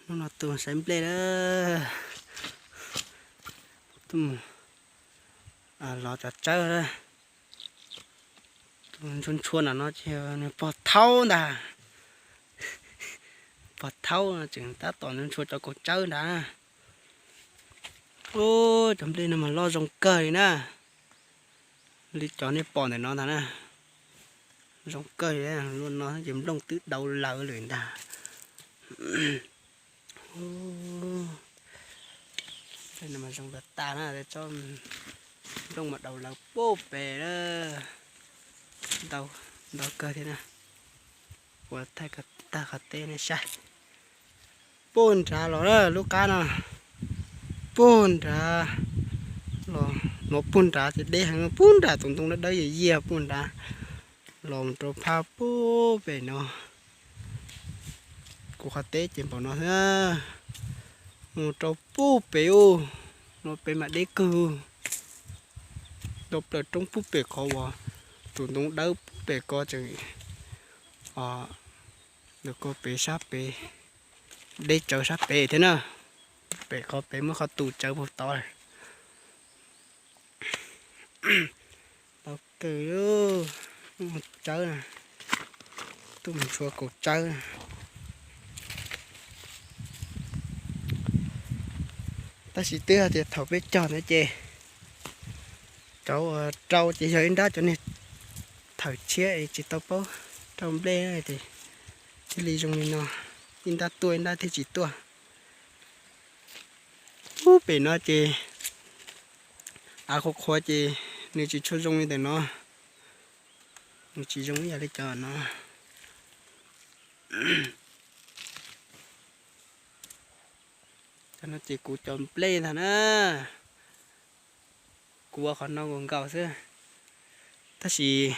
Hnub no tuaj saib nplej na, tuaj mus los tso tsawb na. Tus ntshua ntshua nram no ces nws pog thaub ntag. Pog thaub no tseem tab tom ntshua ntshua cov kaus tsawb ntag. Ub, cov nplej no mas loj zoo kawg li na. Li cov nej pom ntawm no ntag na. Zoo kawg li, luaj no ces nplooj twb daus lawm lawm ntag. Ub, nplej no mas zoo tas tas na, tsob nplooj mas daus lawm puag pem na. Ntau, ntau kawg thiab na. Ua thaij tag qhov teb nej saib. Puag nrad los na lub qab no, puag nrad los, no puag nrad ces deb heev, puag nrad tus ntoo dawb dawb yias yias puag nrad, los mus rau phab puag pem no. Kuv qhov teb ces npaum no xwb, mus rau puag pem ub, no pem mas deb kawg. Tau plaws roob puag pem qhov uas tus ntoo dawb puag pem ko tseem, ntawm ko pem sab pem, deb tsawv sab pem thiab na. Pem qhov pem muaj qhov tus tsawv puag tod. Tau kawg, tsawb na, tuaj mus ntshua kaus tsawb na. Tab sis twb hais tias thaum peb cog ntawd ces cov uas rau ces yog ib nrab cov niag thawm tshiab es tsis tau paub rau nplej ces thiaj li zoo li no, ib nrab tuaj ib nrab thiaj tsis tuaj. Ub, pem no ces av qhuav qhuav ces nws tsis tshua zoo li ntawm no, nws tsis zoo ib yam li cov no. Cov no ces kuv cov nplej ntag na. Kuv ua qhov no nkaus nkaus xwb, tab sis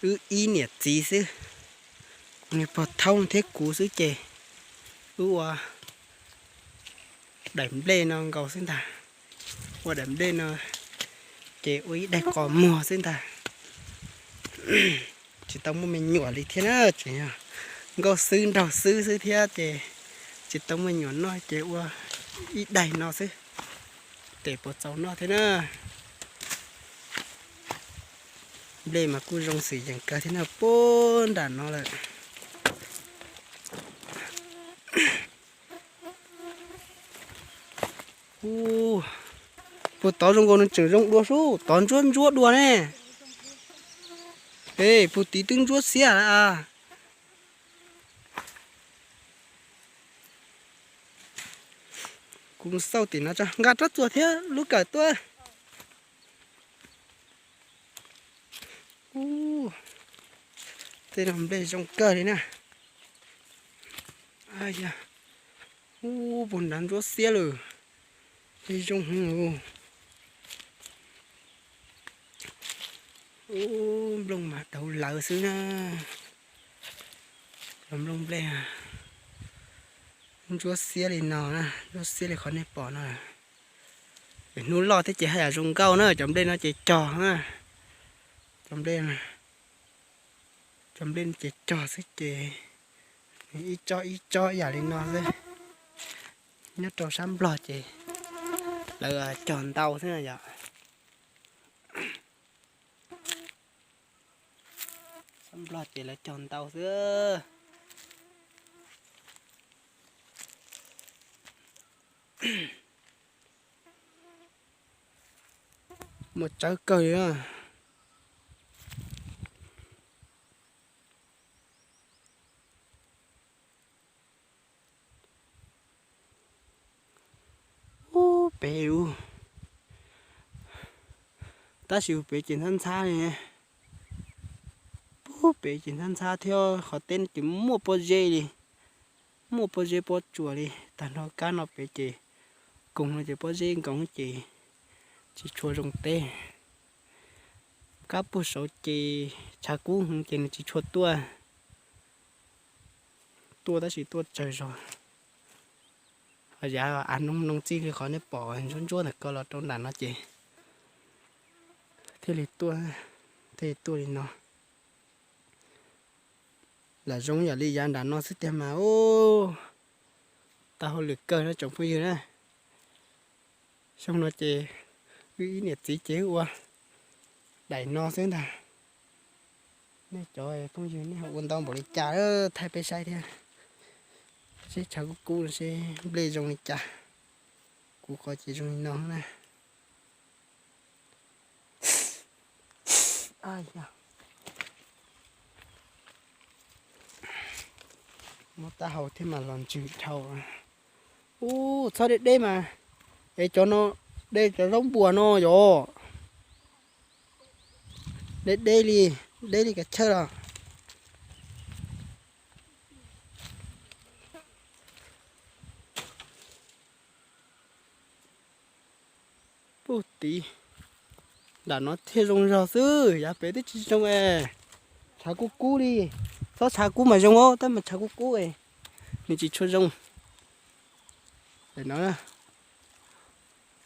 wb ib niam txiv xwb, kuv niag pog thaub thiab kuv xwb ces wb ua daim nplej no nkaus xwb ntag. Ua daim nplej no ces ua ib daim qos muag xwb ntag. Tsis tau muaj me nyuam li thiab na, tseem yog nkauj xwb nraug xwb xwb thiab ces tsis tau muaj me nyuam noj ces ua ib daim no xwb, tes puas txaus noj thiab na. Nplej mas kuj zoo xwm yeem kawg thiab na, puag nram no lawm. Puag tod zoo nkaus nws tseem zoo dua sub, tod ntsuab ntsuab dua ne. Es puag tid twb ntsuab xiab lawm as. Kuv mus xauj tim no tso, nqa rab txuas thiab lub kawm tuaj. Ub, tej no nplej zoo kawg li na. Ub, puag nrad ntsuab xiab lawm. Nplej zoo heev. Ub, nplooj mas daus lawv xwb na. Cov nplooj nplej ntsuab xiab li no na, ntsuab xiab li qhov nej pom no. Hnub loj thiab ces haj yam zoo nkauj na, cov nplej no ces cog na. Cov nplej, cov nplej no ces cog xwb ces ib tsob ib tsob ib yam li no xwb. Nyob rau sab Nplog ces lawv cog ntau xwb na yom. Sab Nplog ces lawv cog ntau xwb. Muaj tsawb kawg li na. Ub, pem ub, tab sis ub pem ces ntxhab ntxhab li. Pem ces ntxhab ntxhab thiab qhov teb no ces muaj pob zeb li, muaj pob zeb pob tsuas li. Tag nrho kab no pem ces koog no ces pob zeb nkoos ces tsis tshua zoo teb. Kab puag saud ces tshav kub heev ces nws tsis tshua tuaj, tuaj tab sis tuaj tsawg zog. Ho yav av noog noog txij li qhov nej pom ntsuab ntsuab ntawm ko los rau nram no ces thiaj li tuaj, thiaj li tuaj li no. Lam zoo yam li yav nram no xwb tiag mas, ub, tau hauj lwm kawg na tsoom phooj ywg na. Xyoo no ces wb ib niam txiv ces wb ua daim no xwb ntag. Nej cov phooj ywg nej ho ua ntau npaum li cas thaij peb saib thiab. Seb tshav kub kub no seb nplej zoo li cas. Kuv qhov ces zoo li no na. Muab taub hau thiab mas los ntsws dhau. Ub, txhob deb deb mas. Es cov no, deb cov zaub npuas no yom. Deb deb li, deb li kav chawj los. Puag tid, nram no thiaj zoo zog xwb, yav pem twb tsis zoo es. Tshav kub kub li, txhob tshav kub mas zoo os, tab mas tshav kub kub es nws tsis tshua zoo. Pem no,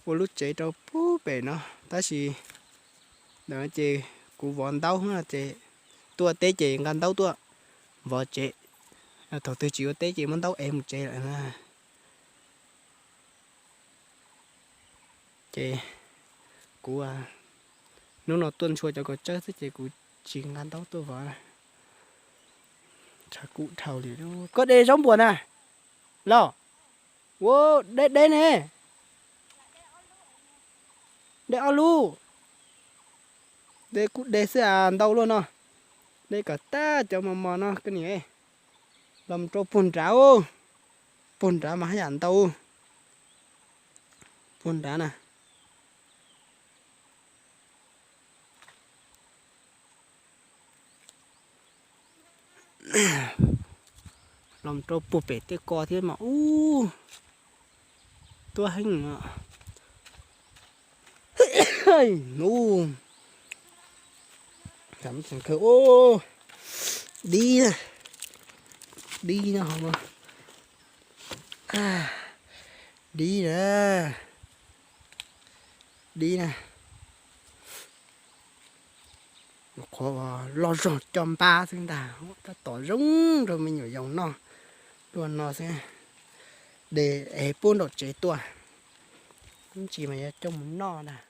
ua lub tsev rau puag pem no, tab sis ntawm no ces kuv vov ntaub no ces tuaj teb ces nqa ntaub tuaj vov tsev. Thaum twg tsis ua teb ces muab ntaub ev mus tsev lawm na. Ces kuv hnub no tuaj ntshua cov kaus tsawb xwb ces kuv tsis nqa ntaub tuaj vov. Tshav kub dhau li. Koj de zaub npuas na los? Ua, deb deb ne. De ob lub. De kuj de xwb as, ntau luaj no. De kom tag cov mos mos no koj niam. Los mus rau puag nrad, puag nrad mas haj yam ntau. Puag nrad na. Los rau puag pem tej ko thiab mas ub, tuab heev. Ub, dib, dib no, dib na, dib na. Qhov loj zog coj npab xwb ntag, tab tom zoo rau me nyuam yaus noj. Luaj no xwb, de es pub nraum tsev tuaj, ib ntsis mas yuav coj mus noj ntag.